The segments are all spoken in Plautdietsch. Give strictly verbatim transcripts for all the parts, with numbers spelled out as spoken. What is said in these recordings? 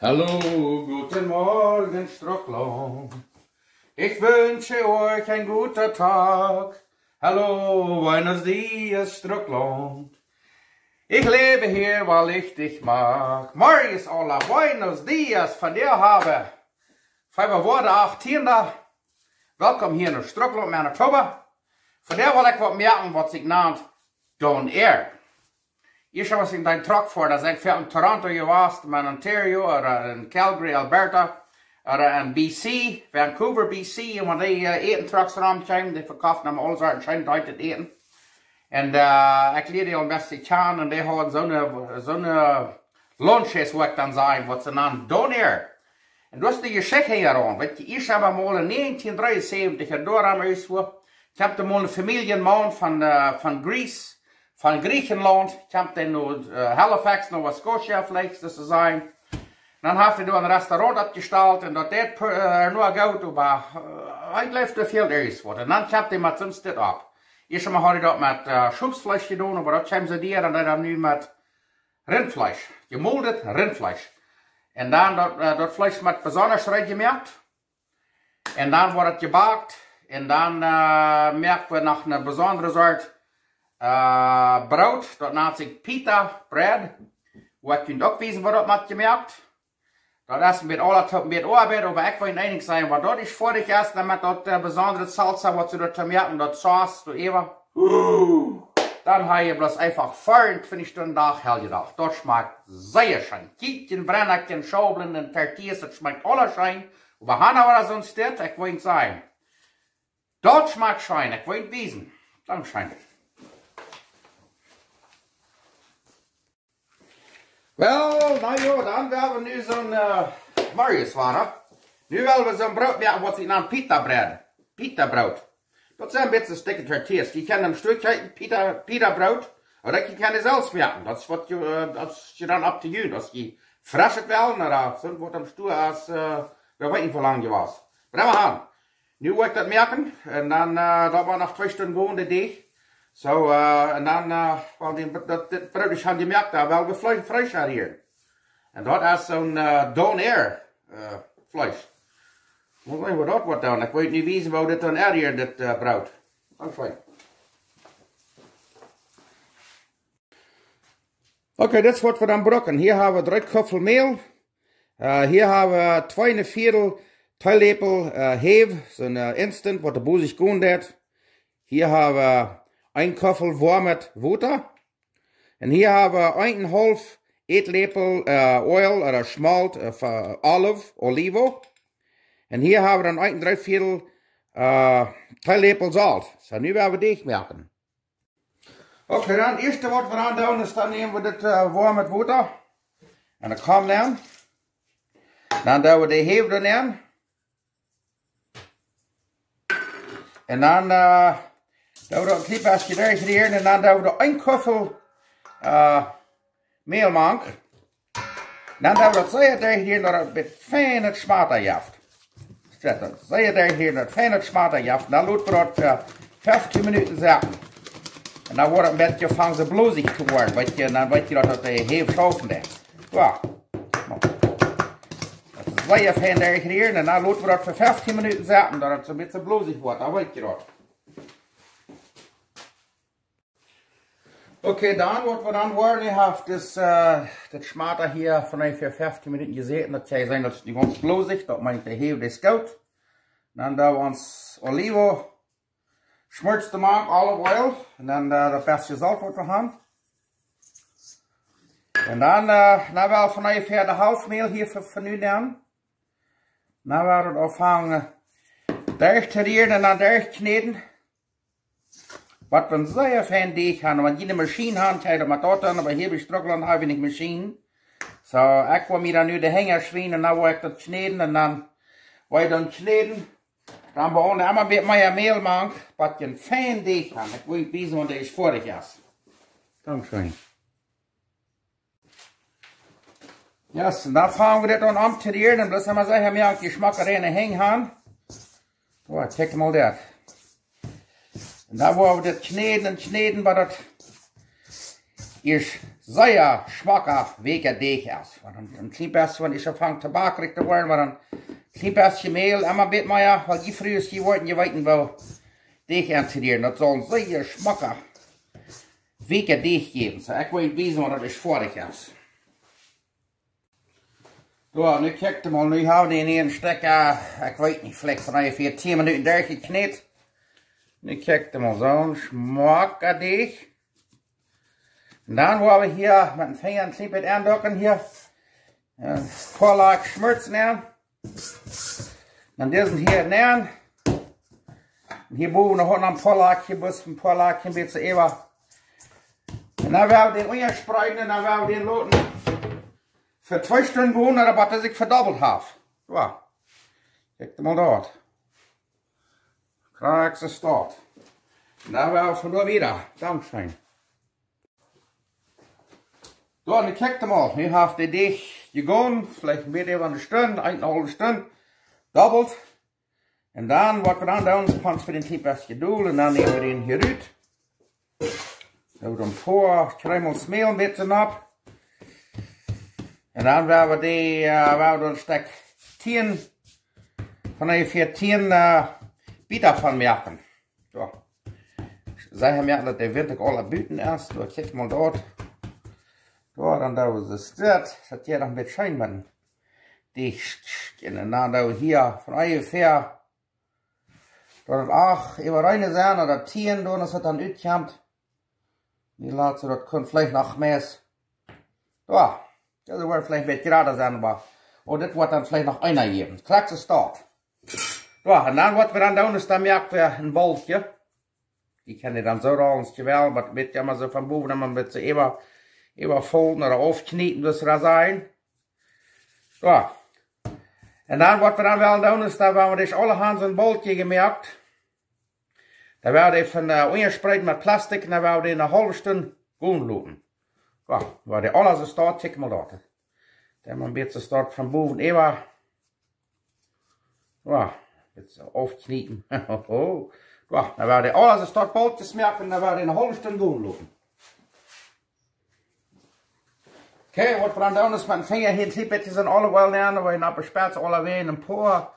Hallo, guten Morgen, Strucklaunt. Ich wünsche euch einen guten Tag. Hallo, buenos dias, Strucklaunt. Ich lebe hier, weil ich dich mag. Morjes, hola, buenos dias, von der habe. Februar achtienda. Welkom hia no Strucklaunt, Manitoba. Von der well ekj waut moaken, waut sikj nant Donair. Ieescht aus ekj dän Truck foa, dan sie ekj väl en Toronto jewast, en Ontario, ooda en Calgary, Alberta, ooda en B C, Vancouver, B C, un wan dee, äh, Äten-Trucks romkjeemen, dee vekofften dan aule Sorten scheen deitschet Äten. Un, äh, ekj lieed dee aul een bät kjanen un dee hauden soone, soone Lunches, woo ekj dan säd, waut see nanden Donair. Un daut es de Jeschicht hia aun. Weetst, ekj hab mol en näajentieen dreeunsäwentich, un doa es wua, kjemt doa mol een Famieljenmaun von, äh, von Greece, von Griechenlaunt, kjemt hee no, äh, Halifax, Nova Scotia, veleicht, soo to sajen. Dan haft hee doa een Restaurant oppjestalt un daut deed, äh, noch goot, oba, äh, hee leeft doa väl irjentwua. Un dan kjemt hee met soon Stekj opp. Ieescht mol haud hee daut met, äh, Schopfleesch jedonen, oba daut kjeem soo dicht un hee dan nu met Rintfleesch, jemoldet Rintfleesch. Un dan daut, äh, daut Fleesch met besonda reed jemoakt. Un dan woat et jebackt. Un dan, äh, moak wie noch eene besondre Sort, äh, Broot. Daut nant sikj Pita Bread. Woo ekj junt uk wiesen, woo daut woat jemoakt. Daut es een bät aula toop, een bät Oabeit, oba ekj well junt eent sajen, wan daut ieescht foadich es, dan met daut, äh, besondre Salsa, waut see doa to moaken, daut Sauce, doa äwa. Dan hab jie bloos eefach vea un twintich Stunden Dach, Heljedach. Daut schmakjt sea scheen. Kjikj, Brenna, Schaublen un Tortillas, daut schmakjt aules scheen. Oba han wie soon Stekj, ekj well junt sajen. Daut schmakjt scheen, ekj well junt wiesen. Dankscheen. Well, na jo, dan well wie nu soon, äh, Morjes woaren. Nu well wie soon Broot moaken, waut see nant Pita Bread. Pita Broot. Daut sent een bät dikje Tortillas. Dee kjennen em Stekj heeten Pita, Pita Broot. Ooda jie kjennen dee selfst moaken. Daut es waut jie, äh, daut es dan up to you. Aus jie fresch wellen, ooda soont waut em Stua es, äh, wie weeten nich woo lang jie waut. Oba wie han. Nu woa ekj daut moaken. Un dan, äh, daut woat noch twee Stunden gonen, de Deajch. Soo, äh, un dan, äh, wan dee, daut, dit Broot es aul jemoakt, dan well wie Fleesch, Fleesch aunrieren. Un daut es soon, äh, Donair, äh, Fleesch. Mott ekj woo daut woat dan. Ekj weet nich, woo see woo dit dan aunrieren, dit, äh, Broot. Dankscheen. Okay, dit es waut wie dan brucken. Hia hab wie dree Kuffel Mäl. Äh, hia hab wie twee un een Viedel Teeläpel, äh, Häw, soon, äh, Instant, waut de Bosich goot deit. Hia hab wie een Kuffel woamet Wota. Un hia hab wie een un een haulf Ätläpel, äh, Oil ooda Schmolt, äh, fa-, Olive, Olivo. Un hia hab wie dan een un dree Viedel, äh, Teeläpel Solt. Soo, nu woa wie Deajch moaken. Okay, dan daut ieeschte waut wie dan doonen es, dan näm wie dit, äh, woamet Wota. Un daut kjemt dan. Dan doo wie de Häw doa nenn. Un dan, äh, doo wie daut een kjlien bät derchrieren un dan doo wie doa een Kuffel, äh, Mäl mank. Dan doo wie daut sea derchrieren, daut et een bät feinet Schmata jeft. Daut sea derchrieren, daut feinet Schmata jeft. Dan lot wie daut, äh, feftieen Minuten sitten. Un dan woat et een bät aunfangen soo blosich to woaren, weetst, un dan weetst, daut de Häw schaufen deit. Jo. Daut es sea fein derchrieren un dan lot wie daut fa feftieen Minuten sitten, daut et soon bät blosich woat, dan weetst daut. Okay, dan waut wie dan woaren, ekj hab dit, äh, dit Schmata hia fa onjefäa feftieen Minuten jesäten. Daut jie seenen, daut es nu gaunz blosich, daut meent, de Häw es goot. Dan doo wie ons Olivo, schmolz doa mank, Olive Oil, un dan, äh, daut bät Solt waut wie han. Un dan, äh, na well wie onjefäa de Halft Mäl hia fa, fa nu nämen. Dan woa wie daut aunfangen derchrieren un dan derchkjnäden. Waut wie een sea fein Deajch han, wan jie ne Maschien han, kjenn jie daut met daut doonen, oba hia bie Strucklaunt hab wie nich Maschien. Soo, ekj woa mie dan nu de Henj schwinden un dan woa ekj daut kjnäden un dan woa ekj dan kjnäden. Dan woa wie emma een bät mea Mäl mank, waut jie een fein Deajch han. Ekj well junt wiesen, wan dee ieescht foadich es. Dankscheen. Jo, soo, dan fangen wie dit aun omtorieren. Un bloos emma secha, moakt jie schmock reine Henj han. Oh, kjikj mol dit. Un dan woa wie dit kjnäden un kjnäden, bat daut ieescht sea schmocka, weeka Deech es. Wan een, een kjlien bät, wan dee aunfangt to bakjrich to woaren, wan een kjlien bät Mäl, emma een bät mea, wiels dee Frues, dee woaren, dee weeten woo Deech auntorieren. Daut saul een sea schmocka, weeka Deech jäwen. Soo, ekj well wiesen, wan daut es foadich es. Soo, nu kjikjt mol, nu hab wie dän hia een Stekj, äh, ekj weet nich, veleicht von onjefäa tieen Minuten derchjekjnät. Nu kjikjt mol, soon schmocka Deech. Un dan woa wie hia met dän Finja een kjlien bät aunducken hia. Een poa Lakj Schmortz nämen. Dan disen hia nämen. Un hia bowen noch een poa Lakj, hia bowen een poa Lakj, een bät äwa. Un dan woa wie dän unjaspreeden un dan woa wie dän loten fa twee Stunden gonen, daut hee sikj vedobbelt haft. Soo. Kjikjt mol doa. Krakjt soo steit. Un dan woa wie von doa wieda. Dankscheen. Soo, nu kjikjt mol. Nu haft de Deech jegonen, veleicht een bät äwa eene Stund, eene haulwe Stund. Dobbelt. Un dan, waut wie dan doonen, es, paust fa dän Tiet jedonen un dan näm wie dän hia rut. Dan een poa Kjreemels Mäl met doa opp. Un dan woa wie dee, äh, woa wie doa een Stekj tieen, von onjefäa tieen, äh, Bieta von moaken. Soo. Secha moaken, daut de Wint uk aul buten es. Soo, kjikj mol doa. Soo, dan doo wie daut, daut hia noch een bät scheen woat. Dee, un dan doo wie hia von onjefäa, daut et acht äwa eent sent, ooda tieen, dan es et dan utkjemt. Dee latste, daut kunn veleicht noch mea. Soo, daut woat veleicht een bät jrata sennen, oba, oh, dit woat dan veleicht noch eena jäwen. Krakjt soo steit. Soo, un dan waut wie dan doonen, es dan moak wie een Bolkje. Dee kaun je dan soo rollen aus je well, oba met emma soo von bowen emma een bät äwa, äwafolden ooda aufkjnieden, daut es dan soo. Soo. Un dan waut wie dan wellen doonen, es dan, wan wie dee aule han soon Bolkje jemoakt, dan woa wie dee von, äh, unjaspreeden met Plastik un dan woa wie dee eene haulwe Stund gonen loten. Soo, woa dee aule soo steit, kjikj mol doa. Dan een bät steit von bowen äwa. Soo, een bät aufkjnieden. Soo, dan woa wie dee aule soo steit Bolkjes moaken un dan woa wie dee eene haulwe Stund gonen loten. Okay, waut wie dan doonen, es met dän Finja hia een kjlien bät soon olive oil nämen, wua wie opp de Spetz aule Wäaj een poa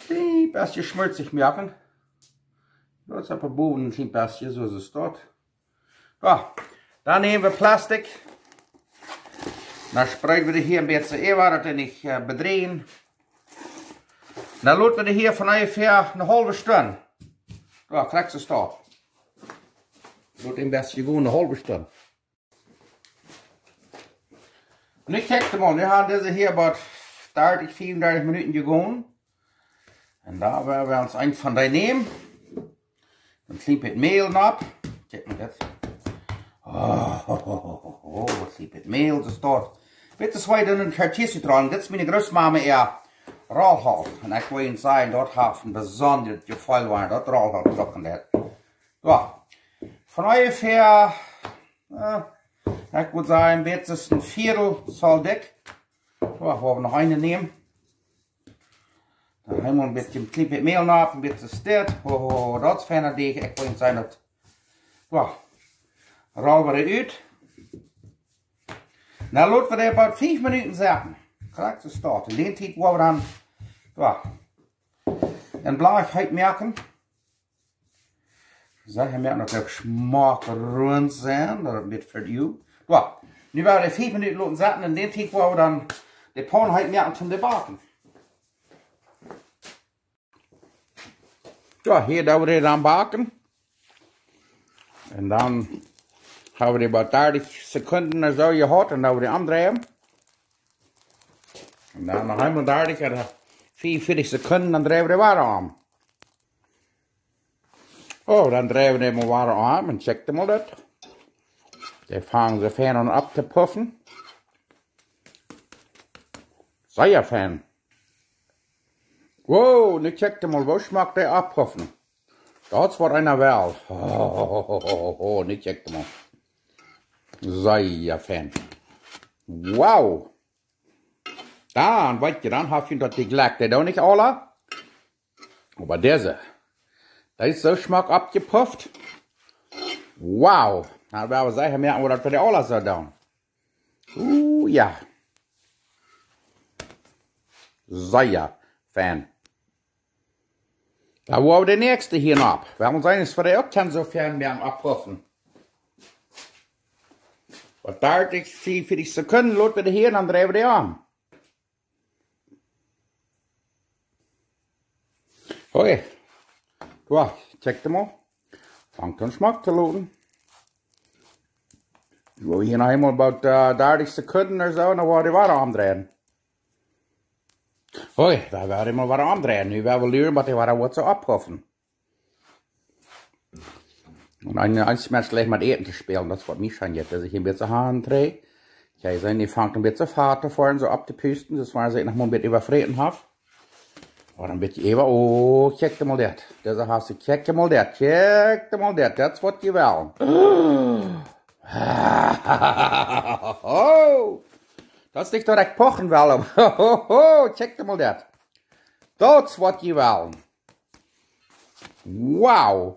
kjlien bät schmortzich moaken. Daut es opp de bowen een kjlien bät, soo aus et steit. Soo, dan näm wie Plastik. Dan spreed wie dee hia een bät äwa, daut dee nich, äh, bedrieejen. Dan lot wie dee hia von onjefäa eene haulwe Stund. Soo, krakjt soo steit. Lot dee een bät jewonen eene haulwe Stund. Nu kjikjt mol, nu haben dise hia boa dartich, fiefundartich Minuten jegonen. Un dan woa wie ons eent von dee nämen. Een kjlien bät Mäl opp. Kjikj mol dit. Oh, oh, oh, oh, oh, een kjlien bät Mäl, daut steit. Dit es woo wie dan een Chartier zitroen. Dit es miene Grootmama äa Rollholt. Un ekj well junt sajen, daut haft een besondret Jefeel, wan daut Rollholt trocken woat. Soo. Von onjefäa, äh, ekj wudd sajen, een bät een Vieedel Zoll dikj. Soo, woa wie noch eene nämen. Dan hab wie een bät, een kjlien bät Mäl opp, een bät steit. Ho, ho, ho, daut es fein, daut ekj, ekj well junt sajen daut. Soo. Roll wie dee ut. Dan lot wie dee boa fief Minuten sitten. Krakjt soo steit. Un dee Tiet woa wie dan, soo, een Blach heet moaken. Soo, hee moakt daut uk schmock rund sennen, daut et een bät fa die. Soo, nu woa wie dee fief Minuten loten sitten un dee Tiet woa wie dan de Paun heet moaken toom dee backen. Soo, hia doo wie dee dan backen. Un dan hab wie dee boa dartich Sekunden ooda soo jehaut un dan woa wie dee omdreien. Un dan noch eemol dartich ooda fiefunvieetich Sekunden, dan dreien wie dee wada om. Oh, dan dreien wie dee mol wada om un kjikjt mol daut. Dee fangen soo fein aun opptopuffen. Sea fein. Wow, nu kjikjt mol, woo schmock dee opppuffen. Daut woat eena well. Ho, ho, ho, nu kjikjt mol. Sea fein. Wow. Dan, weet jie, dan haft jie daut jlikj. Dee doonen nich aule. Oba dise, dee es soo schmock oppjepufft. Wow. Dan woa wie secha moaken, woo daut wie dee aula soo doonen. Uh, jo. Sea fein. Dan woa wie de näakjste hia opp. Wie woaren seenen, aus wie dee uk kjennen soo fein moaken, opphuffen. Waut, dartich, veeaunvieetich Sekunden, lot wie dee hia, dan dreien wie dee om. Hoi. Doa, kjikj mol. Fangt aun schmock to loten. Wie woaren hia noch eemol about, äh, dartich Sekunden ooda soo, dan woa wie dee wada omdreien. Hoi, dan woa wie dee mol wada omdreien. Nu woa wie luren, waut dee wada woat soo opphuffen. Un een, een Mensch jlikjt met Äten to spälen, daut es waut mie aunjeit. Aus ekj hia een bät han trigj, jie seenen, dee fangt een bät fat to woaren, soo opptopusten, daut wan hee sikj noch mol een bät äwafräten haft. Ooda een bät äwa, oh, kjikj mol dit. Dise haft sikj, kjikj mol dit, kjikj mol dit, daut es waut jie wellen. Daut es nich daut ekj pochen well, oba kjikj mol dit. Daut es waut jie wellen. Wow.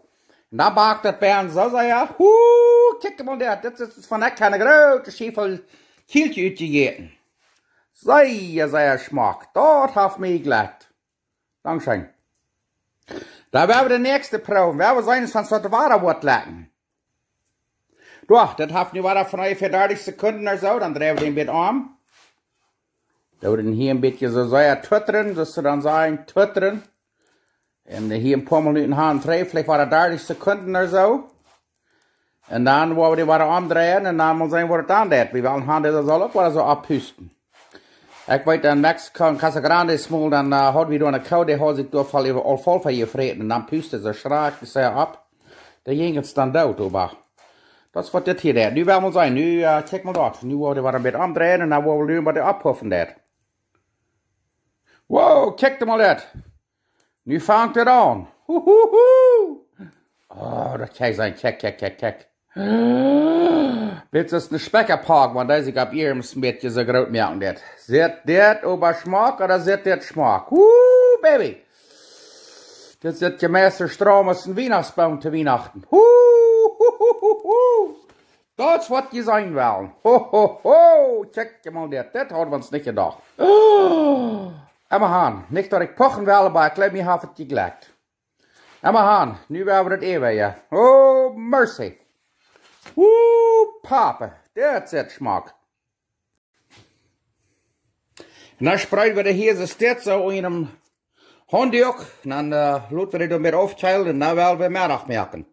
Un dan backt daut bie ons soo sea. Huu, kjikj mol dit. Dit es von ekj eene groote Schiffel Kjielkje utjejäten. Sea, sea schmock. Daut haft mie jejlikjt. Dankscheen. Dan woa wie de näakjste proowen. Wie woaren seenen, aus daut wada woat lekjen. Doch, daut haft nu wada von onjefäa dartich Sekunden ooda soo, dan dreien wie dän een bät om. Dan woat hee hia een bät soo sea twittren, soo aus see dan sajen, twittren. Un hia een poa Minuten han trigj, veleicht wada dartich Sekunden ooda soo. Un dan woa wie dee wada omdreien un dan mol seenen, woo daut dan deit. Wie wellen han, daut saul uk wada soo opphusten. Ekj weet, en Mexiko, en Casa Grande, mol, dan, äh, haud wie doa eene Koo, dee haud sikj doa voll äwa, aul voll väajefräten. Un dan pust dee soo schrakjlich sea opp. Dee jinkj ons dan doot, oba daut es waut dit hia deit. Nu woa wie mol seenen. Nu, äh, kjikj mol daut. Nu woa wie dee wada een bät omdreien un dan woa wie luren, waut dee opphuffen deit. Wow, kjikj mol dit. Nu fangt et aun. Huhuhu. Oh, daut kjikj sennen, kjikj, kjikj, kjikj, kjikj. Dit es een Spekjapog, wan dee sikj opp eemol een bät soo groot moaken deit. Sitt dit oba schmock, ooda sitt dit schmock? Huu, baby. Dit sitt je mea soo straum aus een Wienachtsboom to Wienachten. Huu, hu, hu, hu, hu. Daut es waut jie seenen wellen. Ho, ho, ho. Kjikj mol dit. Dit haud wie ons nich jedocht. Emma han. Nich daut ekj pochen well, oba ekj jleew, mie haft et jejlikjt. Emma han. Nu woa wie daut äwa, jo. Oh, mercy. Woo, Papa. Dit sitt schmock. Un dan spreed wie dee hia soo stets soo en een Haundach. Un dan, äh, lot wie dee doa met aufkjeelen un dan well wie Meddach moaken.